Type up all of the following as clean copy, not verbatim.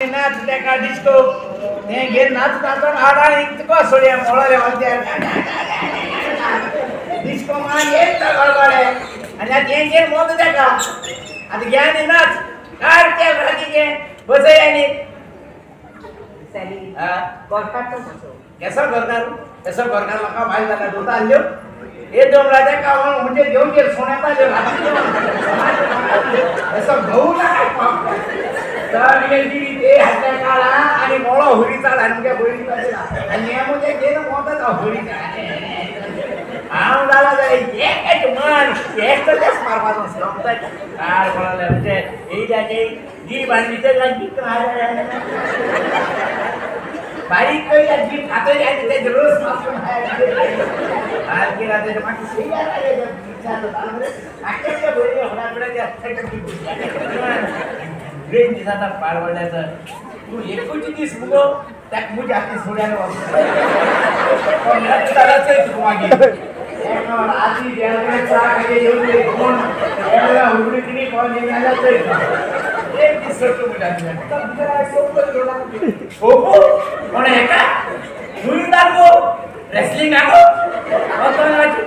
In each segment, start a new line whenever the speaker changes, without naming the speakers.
नाच तेका डिस्को तें घेवन नाच नाचून हाडा तुका सोडया मोळोले म्हणते डिस्को मान येत गडगडे आनी आतां हें घेवन मोद तेका आतां घे आनी नाच काड त्या रातीचें बसय आनी केसो घरकार केसो घरकार लोकां भायर जाल्या धुता आसल्यो हे दोन तेका म्हणजे घेवन गेल सोण्यात आसल्यो असो घोव ना तर ते हातल्या काळा आनी मोळो हुरी चाल आनी मुगे बयरी आनी हें मुगे घेवन मोदत हुरी हांव जाला जाल्यार एकच मन एक तर तेच मारपाचो सोंपता कार कोणाले म्हणजे येयल्याचे जीभ आनी भितर जीभ बारीक कयल्या जीभ खातली आनी तेजे रोस मारून सारकी राहते मागीर ब्रेन दिसाता पाड पडल्याचं तूं एकूच दीस मुगो ताका म्हज्या हातीन सोड्यान तुका मागीर एक दीस सोडटो म्हज्या सोपू कोण हेका जुईदार गो रेसलिंग आगो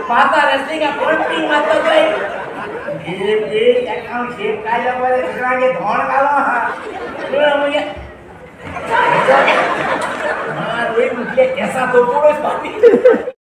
पाता रेसलिंग पंपिंग मारता पळय एक हांव शेप काडल्या पळय तितून धोण घालो आहा मुगे मार वयर म्हटलें केंसां तोपूनच पापी.